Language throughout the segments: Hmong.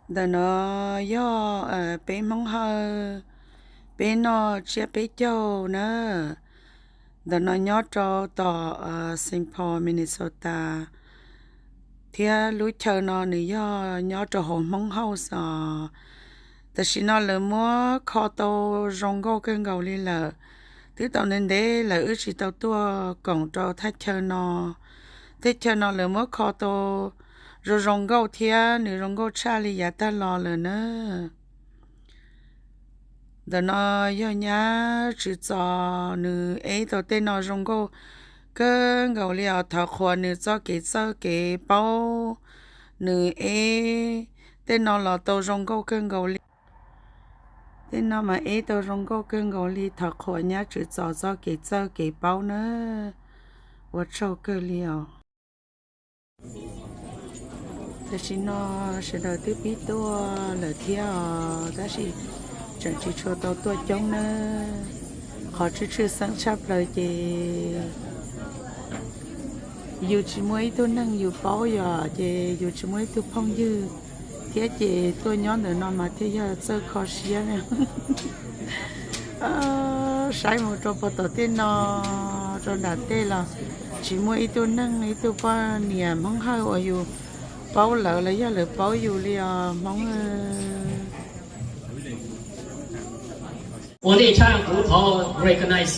Ntawm no yog peb Hmoob Hawj, peb noj tsiab peb caug na. Ntawm no nyob rau tom Saint Paul, Minnesota, thiab lub chaw no nws yog nyob rau hauv Hmoob Hawj xwb os. Tam sim no lawv muab kho tau zoo nkauj kawg nkaus li lawm. Twb tau ntev ntev lawm wb tsis tau tuaj koom rau thaj chaw no. Thaj chaw no lawv muab kho tau zoo zoo nkauj thiab nws zoo nkauj tshaj li yav tag los lawm na. Ntawm no yog nyab Tswv Txos, nws eb tau tej no zoo nkauj kawg nkaus li os. Thov qhuas nws txoj kev txawj kev paub, nws eb tej no los tau zoo nkauj kawg nkaus li. Tej no mas eb tau zoo nkauj kawg nkaus li. Thov qhuas nyab Tswv Txos txoj kev txawj kev paub na. Ua tsaug kawg li os. Tam sim no sawv daws twb pib tuaj lawm thiab os, tab sis tseem tsis tshua tau tuaj coob na. Qhov tshwj tshwj xeeb tshaj plaws ces yus tsis muaj ib tug neeg yus paub yom, ces yus tsis muaj ib tug phooj ywg thiab, ces tuaj nyob ntawm no mas thiaj yog txawj kho siab. Saib mus rau puag tom tej no rau nram tej los tsis muaj ib tug neeg ib tug poj niam Hmoob Hawj uas yus paub lawv los yog lawv paub yus li os Hmoob. Ua ntej tshaj kuv thov recognize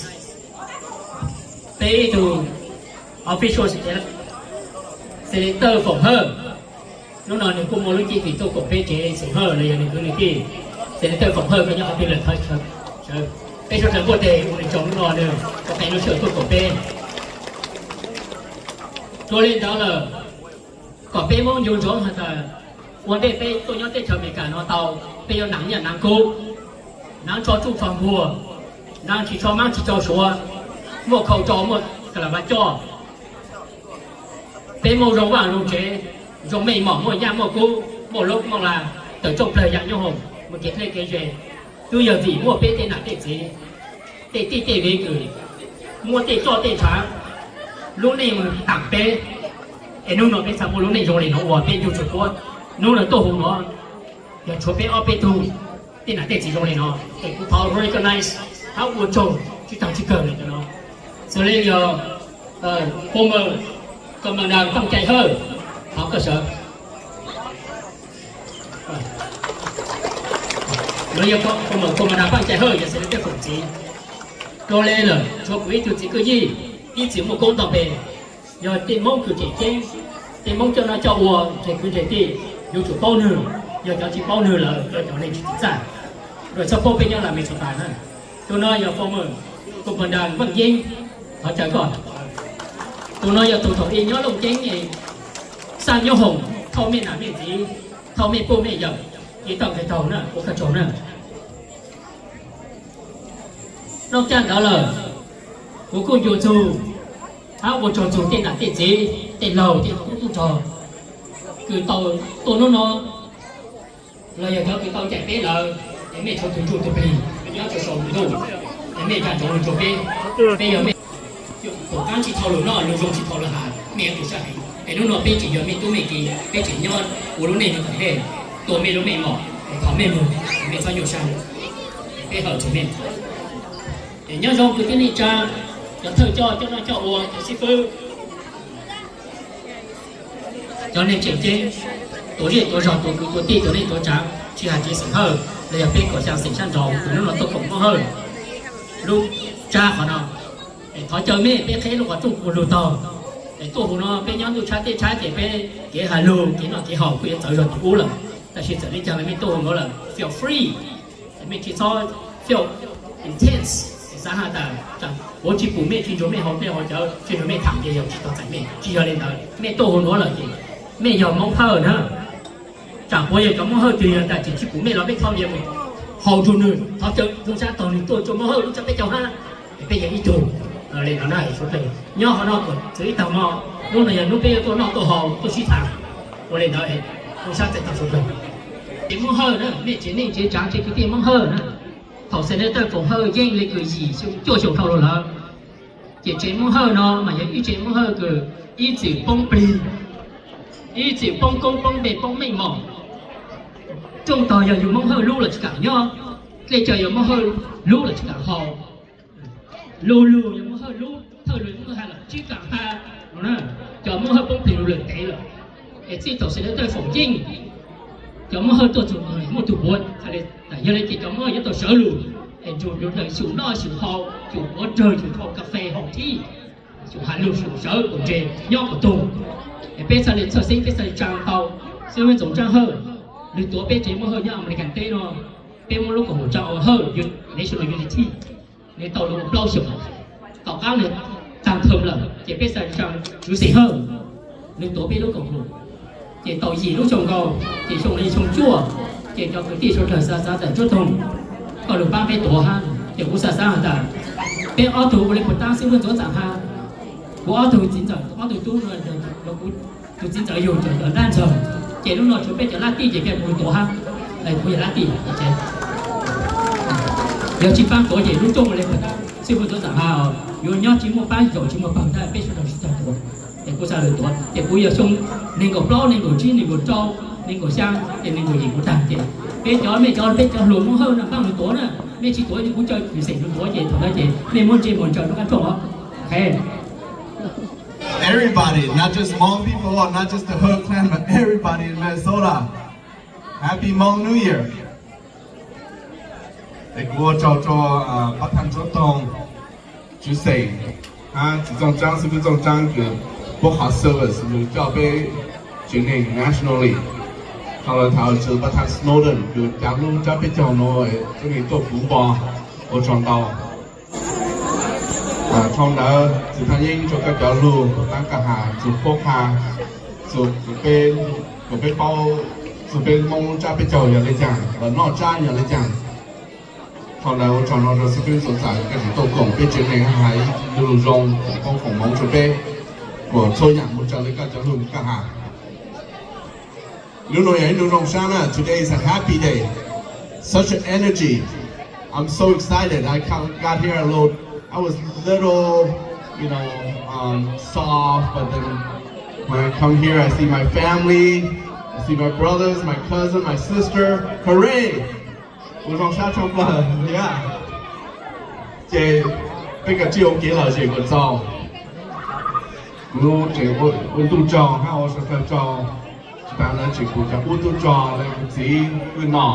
peb ib tug official, Senator Foom Hawj. Hnub no nws kuj muaj lub cib fim tuaj koom peb tsev Foom Hawj los yog nws kwv nws tij. Senator Foom Hawj koj nyob qhov twg lawm, thov sawv, peb sawv daws npuaj tes ua nws tsaug hnub no nws tau qee lub sij hawm tuaj koom peb. Dua li ntawd lawm, kom peb Hmoob nco ntsoov has tas ua ntej peb tuaj nyob teb chaws Amelikas no tau, peb yuav hnav nyiaj hnav kub, hnav tsho tsuj tsho npuag, hnav tsis tsho mab tsis tsho suav, muaj khau tsho muaj ka la vas coj. Peb muaj zoo vaj zoo tsev, zoo mej mom, muaj nyaj muaj kub, muaj lub muaj la, tawm rooj plag ya nyob hoom mus kev dlej kev ze, twb yog vim muaj peb tej nam tej txiv, tej tij tej vim kws muaj tej roj tej ntshav, lub neej mus tam peb, es hnub no peb txhaj muaj lub neej zoo li no uas peb ncu tsum tuab. Hnub no tuaj hu no yog tshuav peb ob peb tug tej nam tej txiv zoo li no, es kuv thov recognize hab ua tsaug tsis taug tsis kawg li no. Xws li yog former Commander Paj Cai Hawj, thov koj sawv. Los yog former Commander Paj Cai Hawj yog xws li tej foom txiv. Dua li lawm tshuav kuv ib tug txiv kwj yij, ib txwm muaj koob nto npe, yog tej Hmoob kws tseem ceeb, tej Hmoob coj noj coj ua, ntseg kwv ntseg tij, yuav tsum paub nwg, yog cov tsis paub nwg lawm yog cov neeg tsis txawj txaj. Luag txhob paub peb nyob Las Vegas tas na. Tus no yog former Commander Vaj Yeeb, thov caw koj. Tus no yog tus thaum ub nyob Looj Ceeb, xaj nyob hoom, thauj mej nam mej txiv, thauj mej puj mej yawm, ib tau nqe taug na, ua koj tsaug na. Noj caj ntawd lawm, kuv kuj ncu txug hab ua tsaug txug tej nam tej txiv, tej laug tej tub tub rog kws tau tuaj nub no, los yog cov kws tau ncaim peb lawm, es mej tshuav tug ntsuj tug plig nyob rua sau ntuj, es mej nca ntsoov lug rua peb, peb yog mej. Kuas qaab tsi dhau lug noj, lug zoo tsi dhau lug has, mej yuav tsum sab heev. Es nub no peb tseem yog mej tub mej ki, peb tseem nyob ua lub neej nuav tom ntej, tua mej lub mej mom, es thov mej moog, mej txhob nyuaj sab, peb hawm txug mej. Es nyob zoo kwv tij neej tsaa, cov thawj coj, coj noj coj ua, cov xib fwb, cov neeg tseem ceeb, tuav zej tuav zog, tuav kwv tuav tij, tuav neej tuav tsaav, tsi has tsev xeem Hawj los yog peb kaum xyaa xeem sab nraud kws nub no tuaj koom Moob Hawj lub tsaab qhov no. Es thov caw mej peb qheb lub qhov rooj kuj lug taug. Es tuaj huv no peb nyob ntuj tshab teb tshab ces peb kev has lug kev noj kev haus kuj yuav txawv zog tim ub lawm, tab sis txawm le caag los mej tuaj huv nuav lawm feel free. Mej tsi txhob feel intense, xaav has tas puav tsi pum mej, tsi ntsuag mej haus, mej haus cawv, tsi ntsuag mej tham ces yog tsi tau txais mej, tsi yog le ntawd. Mej tuaj huv nuav lawm ces mej yog Moob Hawj na. Tsaam puav yog cov Moob Hawj twg yog tas tseem tsi pum mej los mej thov nrhiav mus haus nrug nwg, thov caw nug sab taug nwg tuaj rua Moob Hawj lub tshab peb caug hab, es peb yog ib tug. Le no na, nyob qhov no kuas txwv ib tag mo, nub no yog nub peb yuav tuaj noj tuaj haus tuaj sib tham. Ua le ntawd, nug sab txais tau suav dlawg. Tsev Moob Hawj na, mej tsev neej tsev tsaav tsev kwv tij Moob Hawj na, thaum Senator Foom Hawj yeej le kws yim xyoo cuaj xyoo dhau lug lawm, ces tsev Moob Hawj no mas yog ib tsev Moob Hawj kws ib txwm poob plig, ib txwm poob koob poob npe poob meej mom, Rooj tog yog yus Hmoob Hawj lub los tsis kam nyob, dlej caw yog Hmoob Hawj lub los tsis kam haus, lug lug yog Hmoob Hawj lub, thawj lug Hmoob Hawj hais los tsis kam hais no na. Cov Hmoob Hawj poob plig lug lawm ntev lawm, es txij thaum Senator Foom Yeej, cov Hmoob Hawj tuaj txug muaj tug puav, yog li ces cov Hmoob Hawj yuav tau sawv lug, es nrug yus dawm xyum noj xyum haus, xyum ua rawg xyum dhau kas fes haus thib, xyum has lug xyum sawv kaum ntseg nyob kaum tug. Es peb txhaj li txhawj xeeb, peb txhaj li tsaa tau xib hwb Ntxoov Tsaab Hawj, nwg tuav peb tsev Hmoob Hawj nyob Amelikas teb no, peb muab lub koom haum tsaa ua Hawj National Unity. Nwg tau lug ua plaub xyoos, tom qaab nwg taag thawm lawm ces peb txhaj tsaa Tswv Xeem Hawj, nwg tuav peb lub koom haum. Ces tau yim lub xyoo nkaus, ces xyoo no xyoo cuaj, ces cov kwv tij suav dlawg xav xav txais Tsuab Toog, koj lug paab peb tuav hab. Ces kuv xav xav has tas peb ob tug ua le puag taab xib hwb Ntxoov Tsaab Hawj, kuv ob tug txiv ntxawm ob tug tub no, kuv tus txiv ntxawm yug cov nraag ntxawg, ces lub no tshuav peb cov lab tij ces peb kuv tuav hab. Kuv yog lab tij, yog tsis paab tuav ces lub rooj ua le puag taab xib hwb Ntxoov Tsaab Hawj yuav nyob tsis muaj paab yaum tsis muaj pawg tab peb suav dlawg tsis tau tuav. Es kuv xav lug tuav ces kuv yog xyoo nees nkaum plaub, nees nkaum tsib, nees nkaum rau, nees nkaum xyaa, ces nees nkaum yim kuv taag ces peb cov, mej cov, peb cov hluas Hmoob Hawj no paab lug tuav na, mej tsis tuav kuv coj Tswv Xeem lug tuav ces thaum ntawd ces mej muab ntsej muag ntsaws rau qab rooj os. Everybody, not just Hmong people, not just the Hawj clan, but everybody in Minnesota. Happy Hmong New Year. Es kuv ua tsaug rua Pab Thaj Ntsuab Toog, Tswv Xeem, hab Txiv Txooj Tsaab, Xib Fwb Txooj Tsaab kws puab qhov service nwg coj peb tsev neeg nationally. Thaum lawv thaum Tswv Pab Thaj Snowden kws cav lub tsab peb caug nuav, tsev neeg tuaj puv npo, ua tsaug ntau. Thaum ntawd Txiv Thaj Yeeb rua koj cov lug, taab koj has txug puab qha, txug peb, txug peb paub, txug peb Moob lub tsab peb caug yog le caag, los noj tsab yog le caag. Thaum ntawd ua tsaug no rua Xib Fwb Ntxoov Tsaab koj tseem tuaj koom peb tsev neeg hab has ib lug lug zoo, tseem paub foom moov rua peb, kuas txhua yaam moog raws le koj cov lug koj has. Hnub no yog ib hnub zoo sab na. Today is a happy day. Such an energy. I'm so excited. I come, got here a little, I was little, you know, um, soft, but then when I come here, I see my family, I see my brothers, my cousin, my sister. Hooray! Ua zoo sab tshaj plawg, yeah. Ces peb kav tsij ua kev lom zem kom txaus. Kuv tseem ua ntuj tsaug hab ua suav dlawg tsaug, tsis tas ntawd tseem kuv cov ub tub rog le kuv txiv wb no,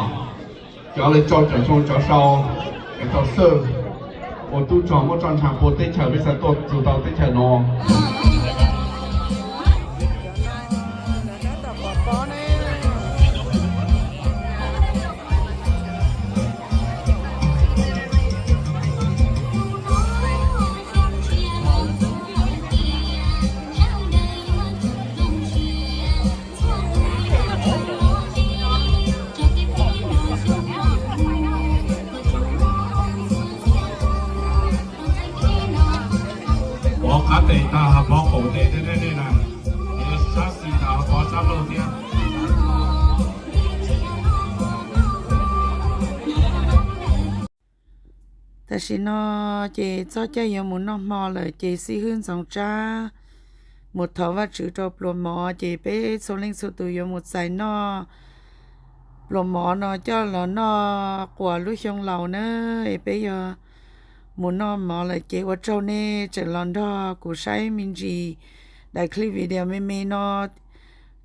cov le rau cov xyoo cov sau es tau xwb, ua tub rog muab roj ntsha pua teb chaws peb xav tuaj txug tau teb chaws no. Pov qab tes tag, pov qaum tes thiab nej na, es sab xis tag pov sab laug thiab. Tam sim no ces txog caij yuav mus noj hmo lawm ces xib hwb Ntxoov Tsab mus thov Vajtswv rau pluas mov ces peb txhua leej txhua tus yuav mus txais noj pluas mov no coj los noj quas lub xyoo laus na. Es peb yuav mus noj mov lawm ces ua tsaug nej tseem los nrog kuv saib me ntsis daim clip video me me no.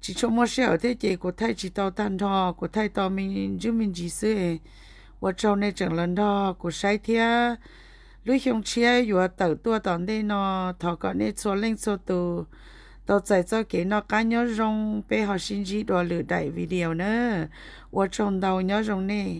Tsis tshua muaj sij hawm thiab ces kuv thaij tsis tau tag nrho, kuv thaij tau me ntsis me ntsis xwb. Ua tsaug nej tseem los nrog kuv saib thiab. Lub xyoo tshiab yuav tawm tuaj tom ntej no, thov kom nej txhua leej txhua tus tau txais txoj kev noj qab nyob zoo, peb ho sib ntsib dua lwm daim video na. Ua tsaug ntau, nyob zoo nej.